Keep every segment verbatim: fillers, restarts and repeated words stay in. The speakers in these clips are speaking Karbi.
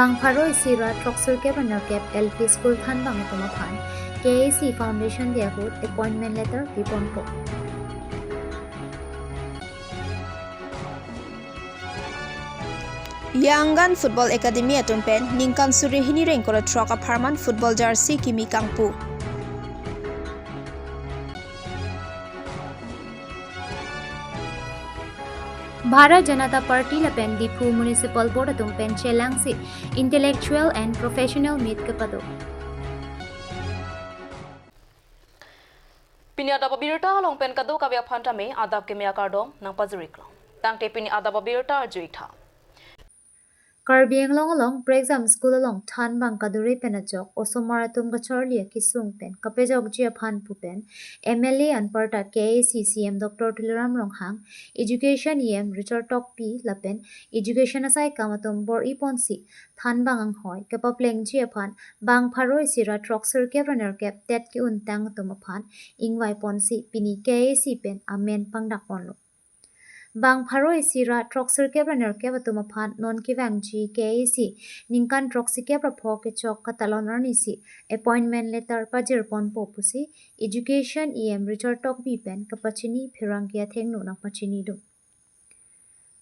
Bang pharo isi ra throksirkep ra nerkep L P School Thanbang atum aphan K A A C Foundation Day ahut appointment letter piponpo. Yangan Football Academy atum pen ningkan suri hini ra ingkoi ra throk apharman football jersey kimi kangpu. Bharat Janata Party lapen Diphu Municipal Board atum pen chelangsi Intellectual and Professional Meet kepado. Pini adap abirta along pen kadokave aphan tame adap keme akardom nangpajir-iklo. Tangte pini adap abirta arju-ik tha. Karbi Anglong along Prekjam School along Thanbang kadure pen ajok osomar atum kacharli akesung pen kapejokji aphan pu pen M L A anparta K A A C C E M Doctor Tuliram Ronghang, Education E M Richard Tokbi lapen Education asai akam atum bor-iponsi Thanbang anghoi kepaplengji aphan bang pharo isi ra throksirkep ra nerkep TET ke-untang atum aphan ingvaiponsi pini K A A C pen amen pangdakponlo. Bang pharo isi ra throksirkep ra nerkep atum aphan non kevangji K A A C ningkan throksikep ra pho kechok katalon arnisi appointment letter pajirponpo pusi Education E M Richard Tokbi pen kapachini pherangke athengno nangpachinidun.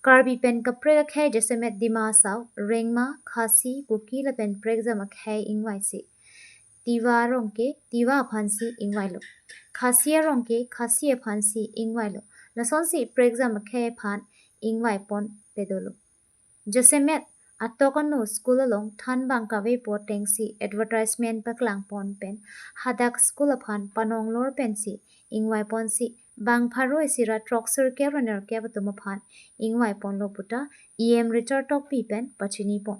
Karbi pen kaprek akhei jasemet Dima Hasao, Rengma, Khasi, Kuki lapen Prekjam akhei ingvaisi Tiwa arong ke Tiwa aphansi ingvailo. Khasi arong ke Khasi aphansi ingvailo. Lasonsi Prekjam akhei aphan ingvaipon pedolo. Jasemet atok ano school along Thanbang kavepo atengsi advertisement paklangpon pen hadak school aphan panonglor pensi ingvaiponsi bang pharo isi ra throksirkep ra nerkep atum aphan ingvaiponlo puta E M Richard Tokbi pen pachinipon.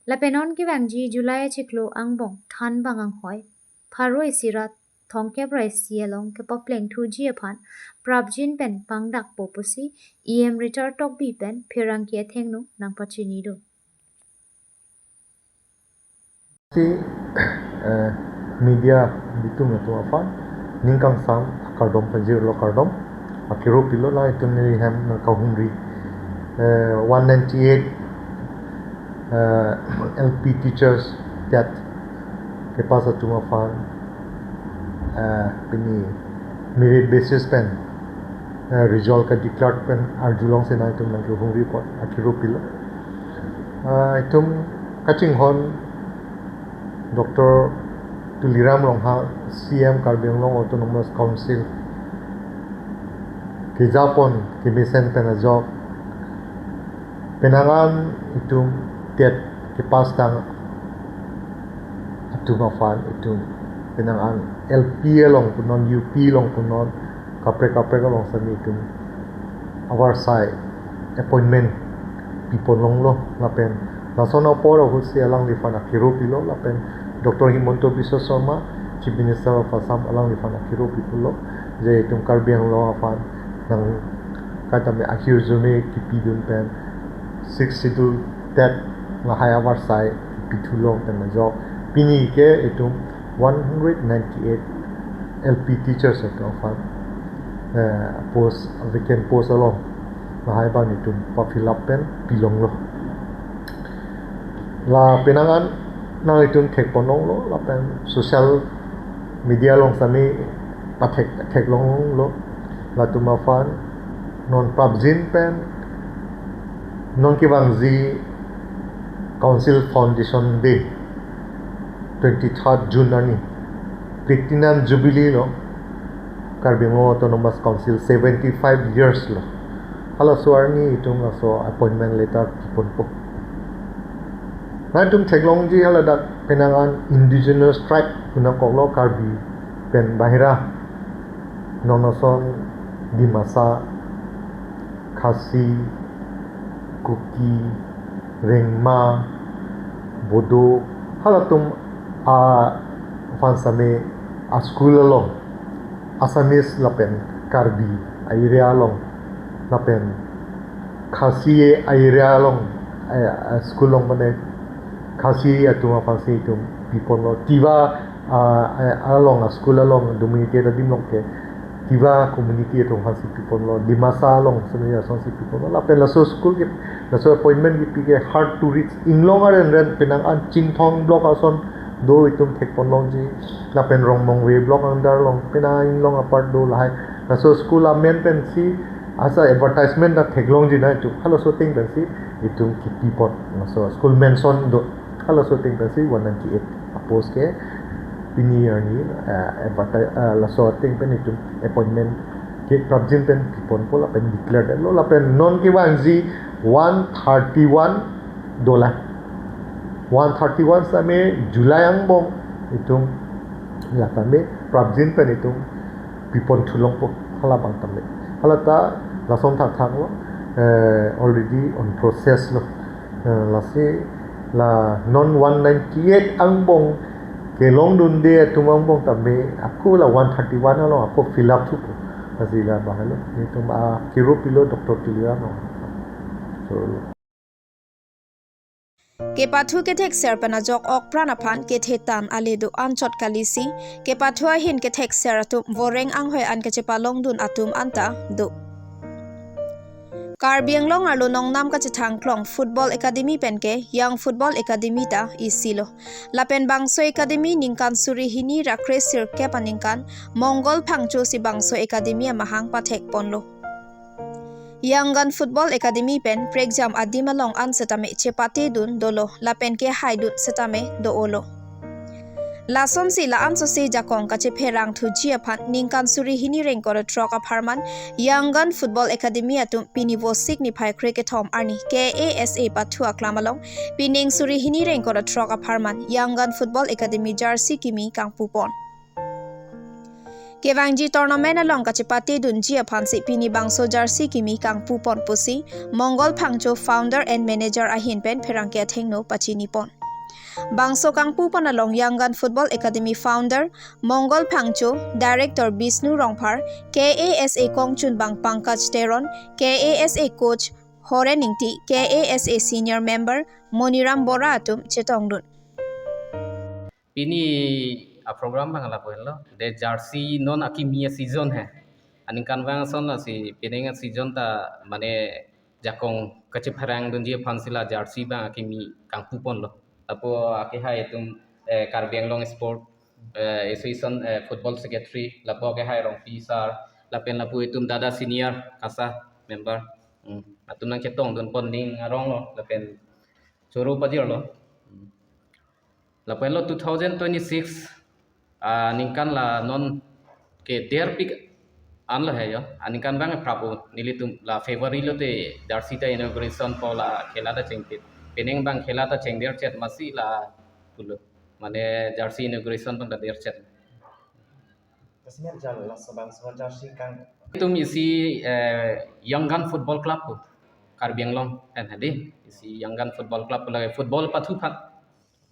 Lapen non kevangji July achiklo angbong Thanbang anghoi pharo isi ra thomkep ra isi along kepaplengthuji aphan prapjin pen pangdakpo pusi E M Richard Tokbi pen pherangke athengno nangpachinidun. Si, eh, media bitum atum aphan ningkangsam akardom pajirlo, kardom akiro pilo. Nanglitum neli hem nangkahumri, eh, one ninety-eight, eh, L P teachers TET kepass atum aphan, eh, pini merit basis pen, eh, result kadeclare pen arjulongsi nanglitum nangkahumripon akiro pilo. Ah, itum kachinghon Doctor Tuliram Ronghang, C E M Karbi Anglong Autonomous Council, kejapon kemesen pen ajok penang an itum TET kepass tang atum aphan itum penang an L P along punon, U P along punon, kaprek kaprek along sami itum avarsai appointment piponlonglo lapen lason apor ahutsi alangliphan akiro pilo lapen Doctor Himanta Biswa Sarma, Chief Minister of Assam, alangliphan akiro piponlo je itum Karbi Anglong aphan nangkatame ahirjume kipidun pen Sixth Schedule TET lahai avarsai pithulo pen ajok pini ke itum one hundred ninety-eight L P teachers atum aphan, eh, post, vacant post along lahai abang itum pa-fill up pen pilonglo. La penang an nanglitum thekponlonglo lapen social media along sami pathek theklonglo. Latum aphan non prapjin pen non kevangji Council Foundation Day, twenty-third June arni, Platinum Jubilee lo, Karbi Anglong Autonomous Council seventy-five years lo. Halaso arni itum laso appointment letter piponpo. Nanglitum theklongji haladak penang an indigenous tribe pu nangkoklo, Karbi pen bahira, non ason Dimasa, Khasi, Kuki, Rengma, Bodo, halatum aphan sami a-school along Assamese lapen Karbi a-area along lapen Khasi a-area along, eh, a-school along mane Khasi atum aphansi itum piponlo. Tiwa, ah, eh, along a-school along dominated adim along ke Tiwa community atum aphansi piponlo, Dimasa along semi asonsi piponlo. Lapen laso school ke, laso appointment kipi ke hard to reach. Inglong aren ren penang an Chinthong block ason do itum thekponlongji. Lapen Rongmongve block under along penang Inglong apart do lahai. Laso school amen pensi asa advertisement ta theklongji na itum. Halaso ateng pensi itum kipipon. Laso school mention do. Halaso ateng pensi one ninety-eight a-post ke pini arni, eh, advertise, eh, laso ateng pen itum appointment ke prapjin pen piponpo lapen declare detlo lapen non kevangji one thirty-one dolang. One thirty-one sitame July angbong itum la tame prapjin pen itum pipon thulongpo halabang tame. Halata lason thakthaklo, eh, already on process lo. Eh, lasi la non one ninety-eight angbong kelongdunde atum angbong tame ako la one thirty-one along ako fill up thupo. Lasi la bahalo. Itum akero pilo Doctor Tuliram. So, Kepathu kethekser pen ajok ok pran aphan kethe tan ale do anchot kalisi, kepathu ahin kethekser atum voreng anghoi an kachepalongdun atum anta do. Karbi Anglong arlo nongnam kachethangklong Football Academy penke Young Football Academy ta isilo. Lapen bangso academy ningkan suri hini ra kre sirkep aningkan Mongol Phangcho si bangso academy amahang pathekponlo. Young Gun Football Academy pen prekjam adim along an setame chepatedun dolo, lapen kehaidun setame do-olo. Lasonsi la-an sose jakong kachepherang thuji aphan ningkan suri hini ra ingkoi ra throk apharman Young Gun Football Academy atum pini Vosik niphai kre kethom arni K A S A pathu aklam along pining suri hini ra ingkoi ra throk apharman Young Gun Football Academy jersey kimi kangpupon. Kevangji tournament along kachepatedunji aphansi pini bangso jersey kimi kangpupon pusi Mongol Phangcho founder and manager ahin pen pherangke athengno pachinipon. Bangso kangpupon along Young Gun Football Academy founder Mongol Phangcho, director Bishnu Rongphar, K A S A kongchunbang Pankaj Teron, K A S A coach Horen Ingti, K A S A senior member Moniram Bora atum chetongdun. Pini a-program abang lapu henlo. De jersey non akimi a-season he. Aningkanvang ason lasi pining a-season ta mane jakong kachepherangdunji aphansi la jersey abang akimi kangpuponlo. Lapu akehai atum, eh, Karbi Anglong Sport, eh, Association, eh, Football Secretary, lapu akehai Rongpi sir, lapen lapu itum dada senior KASA member. Hmm. Atum nangchetongdunpon ning aronglo, lapen choro pajirlo. Hmm. Lapenlo two thousand twenty-six, ah, ningkan la non kedirpik anlo he jo. Aningkanvang prapjin nelitum la February lote jersey ta inauguration po la khela ta chengpit. Pining abang khela ta chengdirchet masi la pulo. Mane jersey inauguration abang ta dirchet. Terus ini jalan langsung bang semua jersey kang. Itum isi, eh, Young Gun Football Club ko, Karbi Anglong, kan hadi. Isi Young Gun Football Club ko lagi football pathu aphan.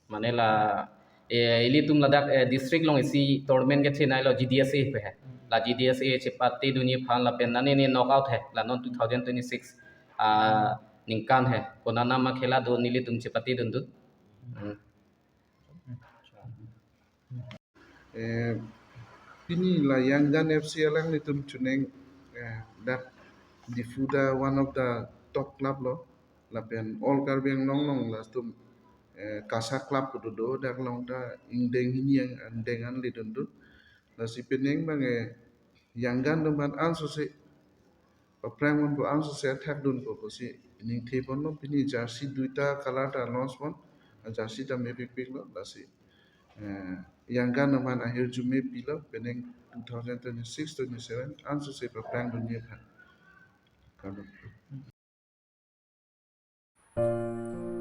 Mane la, eh, ilitum ladak, eh, district along isi tournament kechinailo G D S A pe he. La G D S A chepatedunji aphan lapen nane ne knockout he. La non two thousand twenty-six, ah, ningkan he. Konat nama khela do nelitum chepatedun dun. Hmm. Eh, pini la Young Gun F C alanglitum chuning, eh, dak Diphu ta one of the top club lo, lapen all Karbi Anglong along latum, eh, KASA club kedo do, dak along ta ingdeng hini ang, ingdeng an ledun do. Lasi pining abang, eh, Young Gun atum aphan ansose, aphrang man pu ansose athak dunpo pusi ningtheponlo. Pini jersey duita color ta launch pon, jersey ta mepikpiklo, lasi, eh, Young Gun atum aphan ahirjume pilo, pining two thousand twenty-six twenty-seven ansose paphrangdunji aphan. Kardom.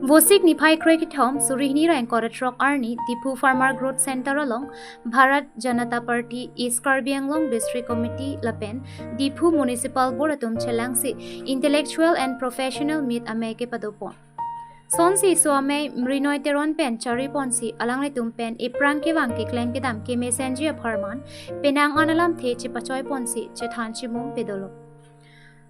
Vosik niphai kre kethom suri hini ra ingkoi ra throk arni Diphu Farmer Growth Center along Bharat Janata Party East Karbi Anglong District Committee lapen Diphu Municipal Board atum chelangsi Intellectual and Professional Meet amei kepadopon. Sonsi so amei Mrinoi Teron pen chariponsi alanglitum pen iphrang kevang keklem kedam kemesenji apharman penang an alamthe chepachoiponsi chethan chimum pedolo.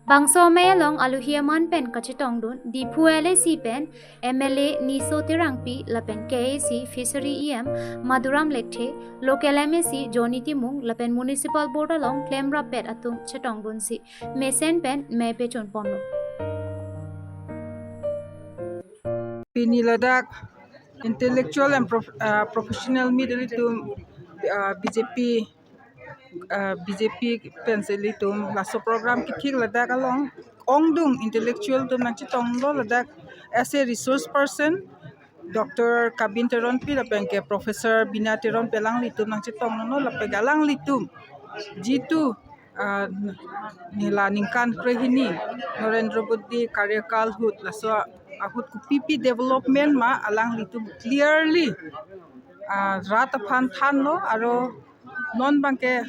Bangso amei along alohi aman pen kachetongdun Diphu L A C pen M L A Niso Terangpi lapen K A A C Fishery E M Madhuram Lekthe, local M A C Johnny Timung lapen Municipal Board along klemrappet atum chetongdunsi mesen pen mei pechunponlo. Pini ladak intellectual and prof-, uh, professional meet ilitum, uh, B J P, uh, B J P pensi ilitum laso program kethik ladak along ongdung intellectual atum nangchetonglo ladak as a resource person Doctor Kabin Teronpi lapen ke Professor Bina Teronpi alanglitum nangchetonglo lapen ke alanglitum jitu ah, nela ningkan krehini Narendra Modi karyakal ahut laso ahut kopipi development ma alanglitum clearly ah, rat aphan thanlo aro non abangke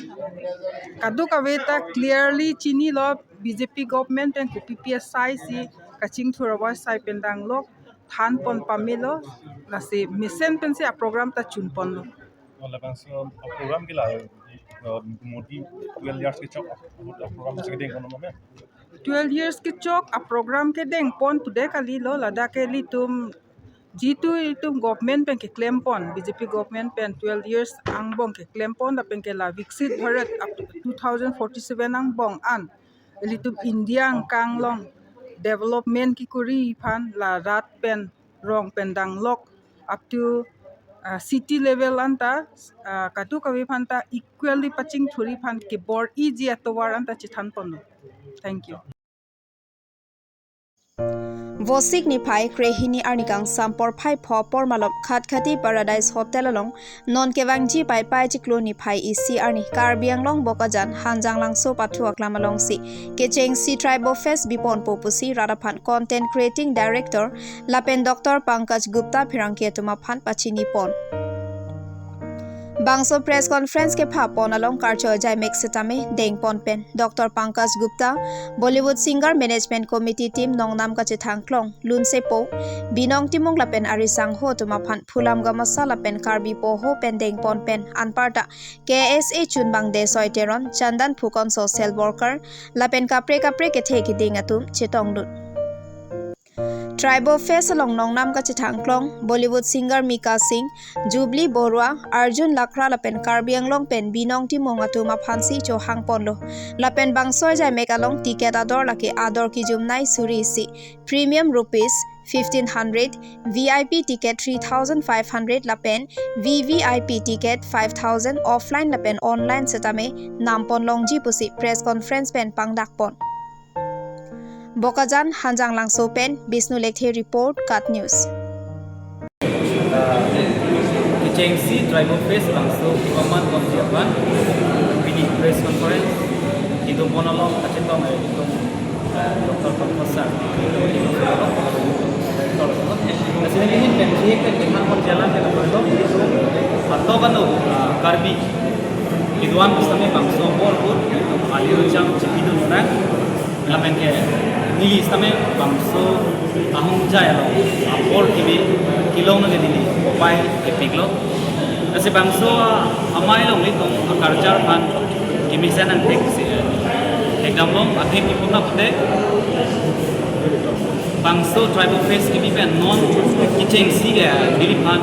kadokave ta clearly chinilo B J P government pen kopipi asai si kachingthur avoid asai pen danglo thanpon pamelo lasi mesen pensi aprogram ta chunponlo. Oh, labangso aprogram ke la, eh, Modi twelve years kechok ahut aprogram si kedeng kono mame? Twelve years kechok aprogram kedengpon today kalilo ladak ke ilitum jitu ilitum government pen keklempon B J P government pen twelve years angbong keklempon lapen ke la Viksit Bharat up to two thousand forty-seven angbong an ilitum India angkang along development kekori aphan la rat pen rong pen danglok up to uh, city level anta uh, kadokave aphanta equally pachingthur aphan kebor-iji atovar anta chethanponlo. Thank you. Vosik niphai krehini arni kangsam porphai pho pormalom Khatkhati Paradise Hotel along non kevangji Paipai chiklo niphai isi arni Karbi Anglong Bokajan Hanjanglangso pathu aklam alongsi kechengsi Tribo Fest biponpo pusi rat aphan Content Creating Director lapen Doctor Pankaj Gupta pherangke atum aphan pachinipon. Bangso press conference kephapon along karcho ajaimek setame dengpon pen Doctor Pankaj Gupta, Bollywood Singer Management Committee Team nongnam kachethangklong Lunsepo, Binong Timung lapen ari sangho atum aphan Phulam Gamasa lapen Karbi Poho pen dengpon pen anparta K S A chunbang Desoi Teron, Chandan Phukon social worker, lapen kaprek kaprek kethe keding atum chetongdun. Tribo Fest along nongnam kachethangklong Bollywood singer Mika Singh, Jubilee Borua, Arjun Lakhra lapen Karbi Anglong pen Binong Timung atum aphansi chohangponlo. Lapen bangso ajaimek along ticket ador lake ador kijumnai suri isi, premium rupees fifteen hundred, V I P ticket three thousand five hundred lapen V V I P ticket five thousand offline lapen online setame nampon longji pusi press conference pen pangdakpon. Bokajan, Hanjanglangso pen Bishnu Lekthe report, KAT News. Kechengsi Tribo Fest bangso kepamanponji aphan pini press conference kedopon along kachetong, eh, Doctor Pankaj sir. Lasi neli pen si ke keman pon jalan ke lo, atau kan, ah, Karbi kedo-an pusitame bangso bor put, ali rujang chipidun orang. Lapen ke neli sitame bangso ahongjai along apor kimi kelong nangke neli upai kepiklo. Lasi bangso amei along ilitum a-culture aphan kemesen nangthek si, eh, thekdamlong, athe kipu ta pute bangso Tribo Fest kimi pen non kechengsi ke neliphan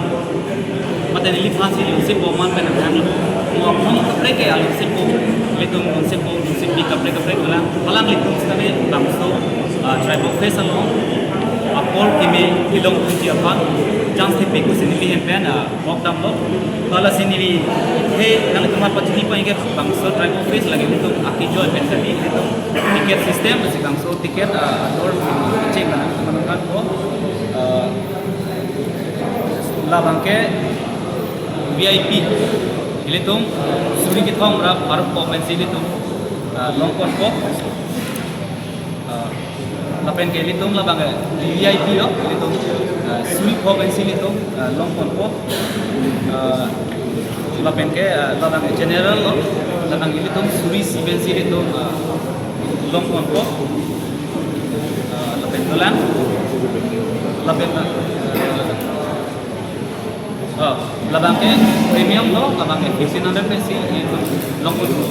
mate neliphansi Lunsepo aman pen nangthang. Mo akhong kaprek ke a-Lunsepo, ilitum Lunsepo, Lunsepi kaprek kaprek kelang, halang ilitum sitame bangso, ah, Tribo Fest along apor kimi kelongji aphan chance thepik pusi neli hem pen, ah, mokdamlo. Lasi neli he nanglitum aphan pachini pon ke bangso Tribo Fest lake ilitum akejoi pen kali, ilitum ticket system, lasi bangso ticket, ah, ador cheng nangtum aphan ko, ah, labang ke V I P ilitum suri kethom ra pharo pho pensi ilitum, ah, longponpo. Ah, lapen ke ilitum labang ke V V I P lo, ilitum, ah, suri pho pensi ilitum, ah, longponpo. Ah, lapen ke, ah, labang ke general lo, labang ilitum suri isi pensi ilitum, ah, longponpo. Ah, lapen dolang, lapen, ah, ah, labang ke premium lo, labang ke fifteen hundred pensi ilitum longponpo.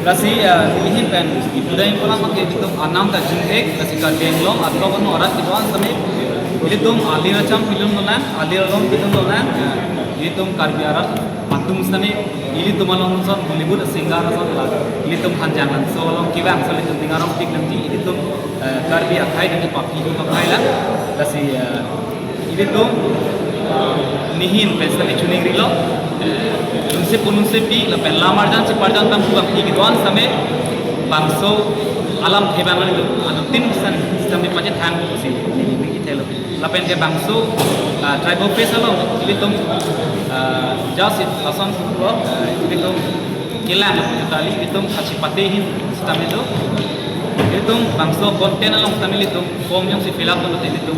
Lasi, ah, nelihin pen ipudai pura make itum anam ta jinghek, lasi Karbi Anglong atlok ano arat kedo-an tame ilitum alir acham pilun lonang, alir along pilun lonang, ah, ilitum Karbi arat atum tame ilitum along son Bollywood singer son la ilitum Hanjang Hanso along kevang so ilitum Ding Arong Tik nangji, ilitum, eh, Karbi akhai dengan papi itu akhai la, lasi, eh, ilitum, eh, nelihin pen sitame choningrilo, eh, lunse po lunsepi lapen lam arjan cheparjan tang bangpi kedo-an sitame bangso alamthe abang ilitum anuttin san sitame pachethang pusi neli neli thelo. Lapen ke bangso, ah, Tribal Fest along ilitum, ah, just it lason putlo, ah, ilitum kelang tali ilitum kachepate ahin sitame do. Ilitum bangso content along sitame ilitum form jongsi fill up lo te ilitum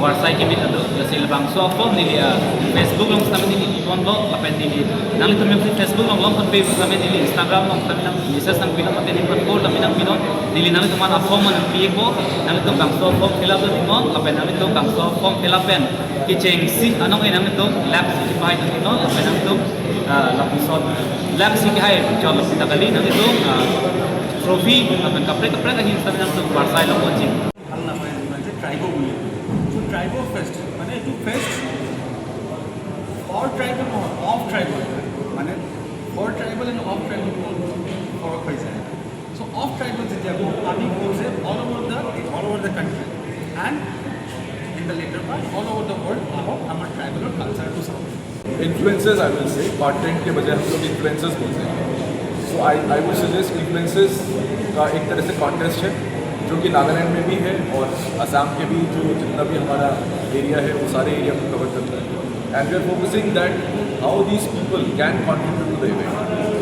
varsai kebit do. Lasi labangso form neli, ah, Facebook along sitame neli ponlo lapen neli nanglitum jongsi Facebook along long pon pe sitame neli Instagram along sitame nang message nangpinon lapen neli pon call sitame nangpinon. Neli nanglitum aphan a-form nangpipo, nanglitum bangso form fill up lo timo, lapen nanglitum bangso form fill up pen kechengsi anong e nanglitum lab si kepahai tanglo, lapen nanglitum, ah, lapuson lab si kehai chot lo sita kali nanglitum, ah, trophy lapen kaprek kaprek ahin sitame nanglitum varsai lo kochin. ভাল নাপায়, মানে যে ট্ৰাইবো বুলি। তো ট্ৰাইবো fest, মানে এইটো fest for tribal নহয়, অফ ট্ৰাইবল। মানে for tribal and of tribal ফৰক হৈ যায়। চ' অফ ট্ৰাইবল যেতিয়া কওঁ, আমি কওঁ যে all over the, all over the country and in the later part all over the world আহক, আমাৰ ট্ৰাইবলৰ কালচাৰটো চাওক। Influencers, I will say, content के बजाय हम लोग इन्फ्लुएंसर्स बोलते हैं। So I, I would suggest influencers का एक तरह से कॉन्टेस्ट है, जो कि नागालैंड में भी है और असम के भी, जो जितना भी हमारा एरिया है, वो सारे एरिया को कवर करता है। And we are focusing that how these people can contribute to the event,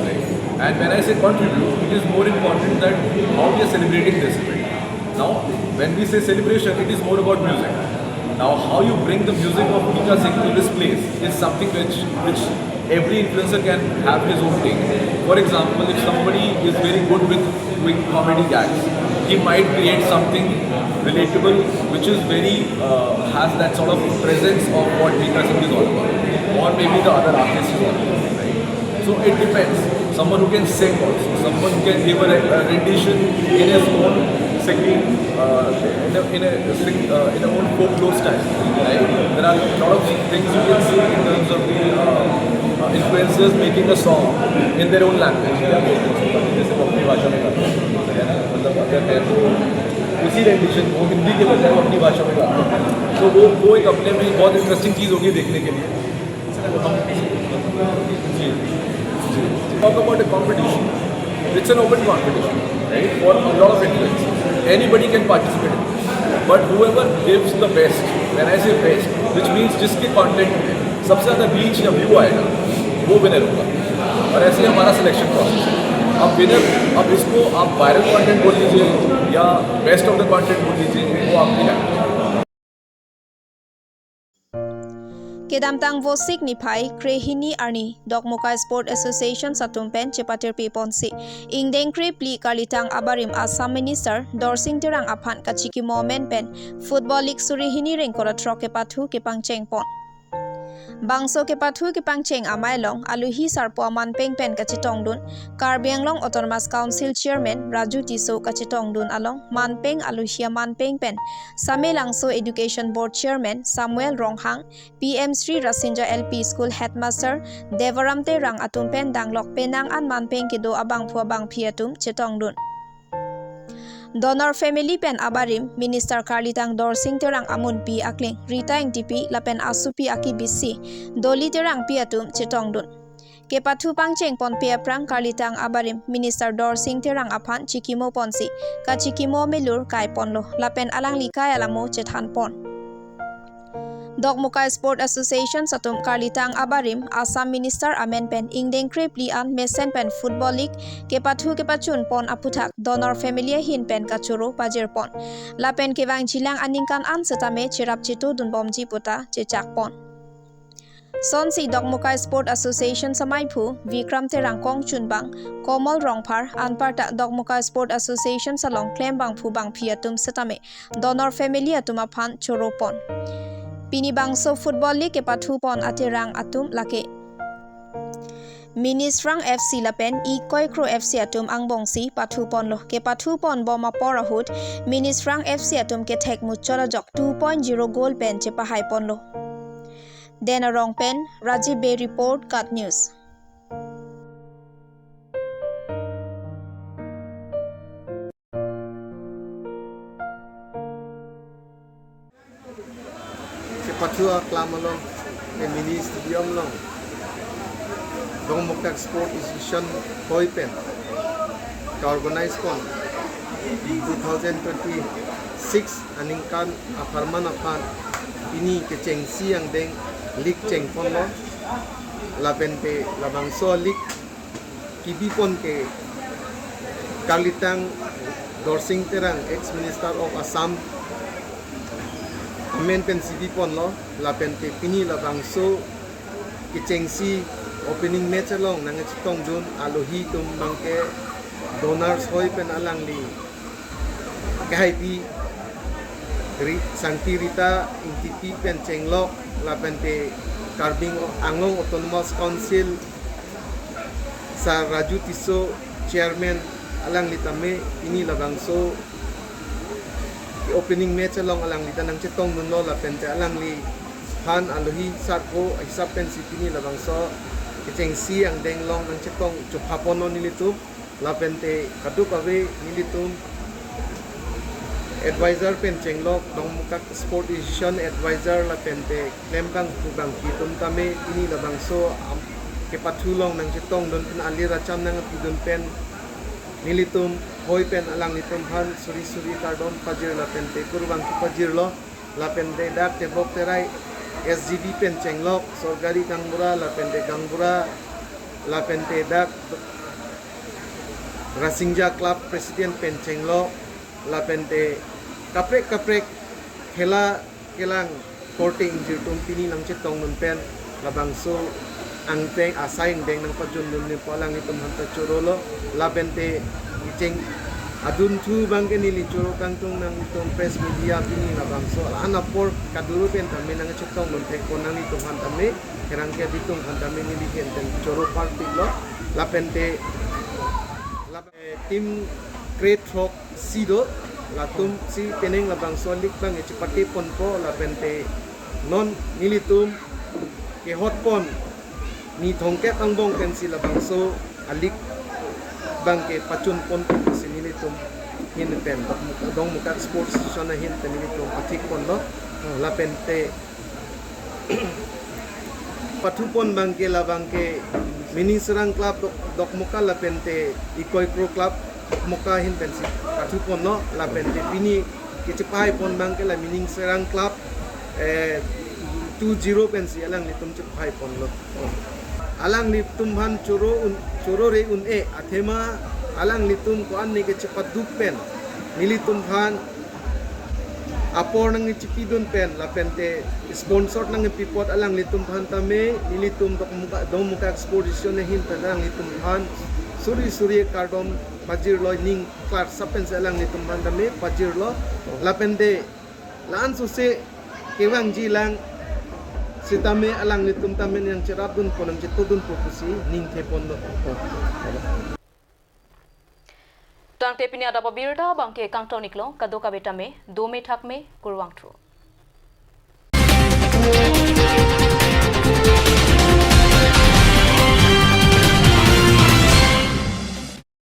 right? And when I say contribute, it is more important that how we are celebrating this event. Now, when we say celebration, it is more about music. Now, how you bring the music of Mika Singh to this place is something which, which every influencer can have his own take. For example, if somebody is very good with doing comedy gags, he might create something relatable, which is very, uh, has that sort of presence of what Mika Singh is all about, or maybe the other artist is all about, right? So it depends. Someone who can sing also, someone who can give a, re- a rendition in his own singing, uh, in a, in a sing, uh, in a own folklore style, right? There are a lot of things you can see in terms of the, uh, uh, influencers making a song in their own language. या बोलते हैं उसको, जैसे वो अपनी भाषा में गाते हैं, है ना? मतलब अगर है तो उसी रेंडिशन को हिंदी के बजाय वो अपनी भाषा में गाते हैं, तो वो वो एक अपने में बहुत इंटरेस्टिंग चीज़ होगी देखने के लिए। Talk about a competition. It's an open competition, right? For a lot of influencers, anybody can participate in this. But whoever gives the best, when I say best, which means जिसके कंटेंट में सबसे ज़्यादा रीच या व्यू आएगा, वो विनर होगा। और ऐसे ही हमारा सिलेक्शन प्रोसेस है। अब विनर, अब इसको आप वायरल कंटेंट बोल लीजिए या बेस्ट ऑफ द कंटेंट बोल लीजिए, वो आपकी language. Kedamtang Vosik niphai krehini arni Dokmoka Sport Association atum pen chepatirpi ponsi ingdeng krephli karlitang abarim Assam Minister Dorsing Terang aphan kachikimo amen pen Football League suri hini ingkoi ra throk kepathu kepangcheng pon. Bangso kepathu kepangcheng amei along aluhi sarpo amanpeng pen kachetongdun Karbi Anglong Autonomous Council Chairman Raju Tisso kachetongdun along manpeng aluhi amanpeng pen Samelangso Education Board Chairman Samuel Ronghang, P M Sri Rasinja L P School Headmaster Devaram Terang atum pen danglok penang an manpeng kedo abangphu abangphi atum chetongdun. Donor family pen abarim Minister karlitang Dorsing Terang amunpi akling Rita Engtipi lapen asopi akibisi Doli Terangpi atum chetongdun. Kepathu pangcheng ponpe aphrang karlitang abarim Minister Dorsing Terang aphan chikimo ponsi kachikimo amelur kai ponlo lapen alangli kai alamo chethan pon. Dokmoka Sport Association atum karlitang abarim Assam Minister amen pen ingdeng krephli an mesen pen Football League kepathu kepachun pon aputhak donor family ahin pen kachoro pajir pon. Lapen kevangjilang aningkan an setame cherap chetudun bomji puta chechak pon. Sonsi Dokmoka Sport Association amaiphu Vikram Terang kongchunbang, Komol Rongphar, anparta Dokmoka Sport Association along klembangphu bangphi atum setame donor family atum aphan choro pon. Pini bangso Football League kepathu pon aterang atum lake Minisrang F C lapen Ikoikro F C atum angbongsi pathu ponlo. Kepathu pon bom apor ahut Minisrang F C atum kethek muchot ajok two point zero goal pen chepahai ponlo. Den Arong pen Rajiv Bey report, KAT News. Chepathu aklam along, ke mini stadium along Dongmukak Sport Association hoi pen ka-organize pon two thousand twenty-six aningkan apharman aphan pini kechengsi angdeng league cheng ponlo. Lapen te labangso league kebi pon ke Karlitang Dorsing Terang, ex Minister of Assam, amen pensi bi ponlo. Lapen te pini labangso kechengsi opening match along nangchetongdun alohi atum abangke donors hoi pen alangli kehaipi Ri-, Sangti Rita Ingtipi pen chenglok, lapen te Karbi Anglong Autonomous Council Sir Raju Tisso, Chairman, alangli tame pini labangso opening match along alangli ta nangchetongdunlo, lapen te alangliphan alohi sarpo hisap pensi pini labangso kechengsi angdeng along nangchetong chopha ponlo nelitum. Lapen te kadokave nelitum advisor pen chenglok, Dongmukak Sport Association advisor, lapen te klembangpo bangpi atum tame pini labangso, am, kepathu along nangchetongdun pen, alir acham nangpidun pen, nelitum hoi pen alanglitumphan suri suri kardom pajir lapen te kurvangthu pajirlo. Lapen te dak Tebok Terai S G B pen chenglok, Sorgari Gaonbura, lapen te Gaonbura, lapen te dak Rasinja Club President pen chenglok, lapen te kaprek kaprek khela kelang korte ingjir atum pini nangchetongdun pen labangso angdeng asai angdeng nangpajondun nipo alanglitumphan ta chorolo. Lapen te kecheng adunthu abangke neli choro kangtung nangtum press media pini labangso la-an apor kaduru pen tame nangchetongdun thekpo nanglitumphan tame, kerang ke aditumphan tame neli ahin pen choro parpiklo. Lapen te lap-, eh, team grade throk si do, latum si penang labangso league abang chepate ponpo, lapen te non nelitum kehot pon ni thomkep angbong pensi labangso a-league abangke pachun ponpo pusi nelitum ahin pen, Dongmukak Sports Association ahin pen nelitum pathik ponlo. Lapen te pathu pon abangke labangke Miningserang Club Dok-, Dokmoka lapen te Ikoikro Club Dokmoka ahin pensi pathu ponlo, lapen te pini kechepahai pon abangke la Miningserang Club, eh, two zero pensi alanglitum chepahai ponlo. Alanglitumphan choro un, choro re un-e, athema alanglitum ko-an ne kechepaduk pen nelitumphan apor nangchipidun pen, lapen te sponsor nangpi apot alanglitumphan tame nelitum Dokmoka, Dongmukak Sports Association ahin pen alanglitumphan suri suri kardom pajirlo, ning klarsap pensi alanglitumphan tame pajirlo. Lapen te la-an sose kevangji lang sitame alanglitum tame nangcherapdunpo nangchetodunpo pusi ningthe ponlo. Tangte pini adap abirta abangke kangton-iklo, kadokave tame dome thakme, kurvangthu.